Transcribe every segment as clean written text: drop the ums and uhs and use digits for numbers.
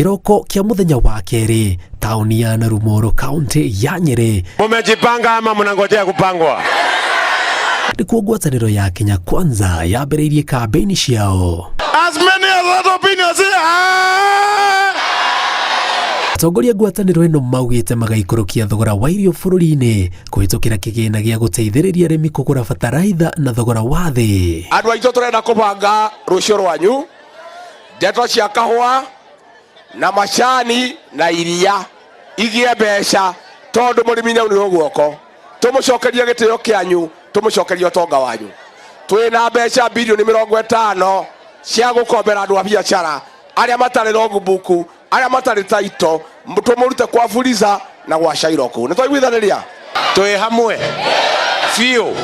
Kĩroko kĩa mũthenya wa kerĩ, taũni ya Narumoro, kaunti ya Nyĩrĩ. Mumejipanga ama mnangojea kupangwa? Nĩkuo ngwatanĩro ya Kenya Kwanza yambĩrĩirie kambĩini ciao. As many as that opinion say, ah! Atongoria ngwatanĩro ĩno maugĩte magaikũrũkia thogora wa irio bũrũri-inĩ kũhĩtũkĩra kĩgĩna gĩa gũteithĩrĩria arĩmi kũgũra bataraitha na thogora wa thĩ. Andũ aitũ, tũrenda kũbanga rũciũ rwanyu, ndeto cia kahũa na macani na iria igie mbeca, tondũ mũrĩmi nĩaunirwo guoko. Tũmũcokerie gĩtĩo kĩanyu, tũmũcokerie ũtonga wanyu. Twĩna mbeca bilioni 50 cia gũkombera andũ a biacara arĩa matarĩ logbook, arĩa matarĩ title, tũmũrute kwa Fuliza na gwa Shylock. Nĩ twaiguithanĩria? Twĩ hamwe biũ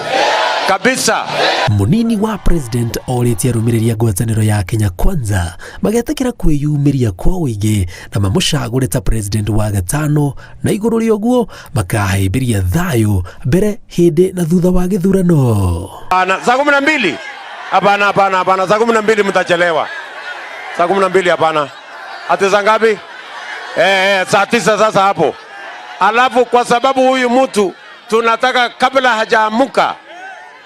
kabisa. Mũnini wa president orĩtie arũmĩrĩri a ngwatanĩro ya Kenya Kwanza magetĩkĩra kwĩyumĩria kwa ũingĩ na mamũcagũre ta president wa gatano, na igũrũ rĩa ũguo makahĩmbĩria thayũ mbere, hĩndĩ na thutha wa gĩthurano. Hapana, saa 12? Hapana, hapana, hapana. Saa 12 mtachelewa. Saa 12 hapana. Ati saa ngapi? Saa 9 sasa hapo. Alafu kwa sababu huyu mtu tunataka kabla hajaamuka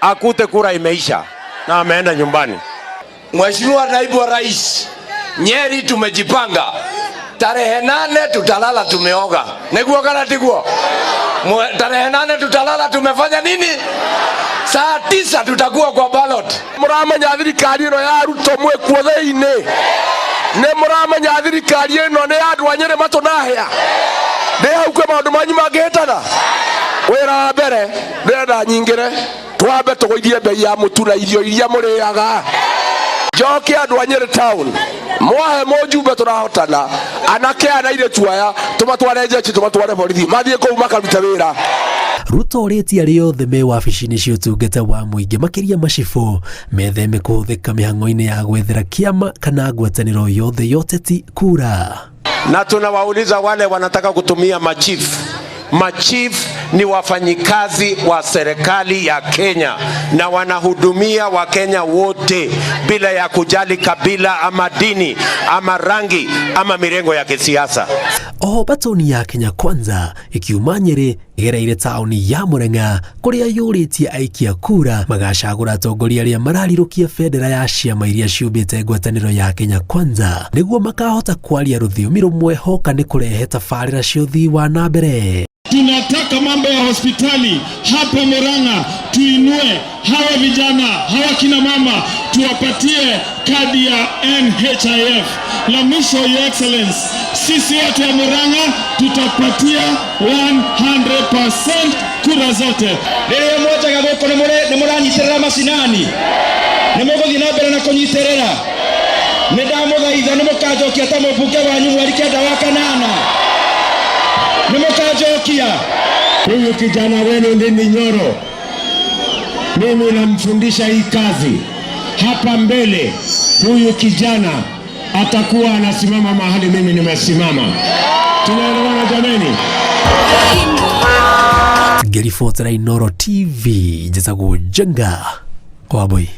akute kura imeisha na ameenda nyumbani. Mheshimiwa Naibu wa Rais, Nyeri tumejipanga. Tarehe 8 tutalala tumeoga. Niguo kana tiguo? Tarehe 8 tutalala tumefanya nini? Saa 9 tutakuwa kwa ballot. Mũramenya thirikari ĩno ya Ruto mwĩkuo thĩinĩ? Nĩ mũramenya thirikari ĩno nĩ andũ a Nyĩrĩ matũnahĩa? Ndĩ hau kwĩ maũndũ manyu mangĩhĩtana. Wĩra wa mbere ndĩrenda nyingĩre, twambe tũgũithie mbei ya mũtu na irio iria mũrĩaga. Njoke andũ a Nyĩrĩ town, mwahe mũjumbe tũrahotana, anake aya na airĩtu aya tũmatware jeshi, tũmatware borithi, mathiĩ kũu makarute wĩra. Ruto orĩtie arĩa othe me wabici-inĩ cia ũtungata wa mũingĩ, makĩria macibũ, metheme kũhũthĩka mĩhang'o-inĩ ya gwethera kĩama kana ngwatanĩro yothe ya ũteti kura. Na tunawauliza wale wanataka kutumia machief. Machief ni wafanyikazi wa serikali ya Kenya na wanahudumia Wakenya wote bila ya kujali kabila ama dini ama rangi ama mirengo ya kisiasa. Oho batoni ya Kenya Kwanza ikiuma Nyĩrĩ ĩgereire taũni ya Murang'a kũrĩa yũrĩtie aikia kura magacagũra atongoria arĩa mararirũkia bendera ya ciama iria ciũmbĩte ngwatanĩro ya Kenya Kwanza nĩguo makahota kwaria rũthiomi rũmwe hoka nĩ kũrehe tabarĩra cia ũthii wa na mbere. Tunataka mambo ya hospitali hapa Murang'a, tuinue hawa vijana, hawa kina mama, tuwapatie kadi ya NHIF. La mwisho, Your Excellency, sisi watu wa Murang'a tutapatia 100% kura zote. Rĩrĩa mwanjaga gũkũ nĩ mũranyitĩrĩra macinani, nĩ mũgũthiĩ na mbere na kũnyitĩrĩra. Nĩ ndamũthaitha, nĩ mũkanjokia ta mũmbunge wanyu mweri 9 wa 8, nĩ mũkanjokia. Huyu kijana wenu Ndindi Nyoro, mimi namfundisha hii kazi hapa mbele. Huyu kijana atakuwa anasimama mahali mimi nimesimama. Tunaelewana jameni? Ngĩribotera Inooro TV, njĩtagwo Njenga Wambui.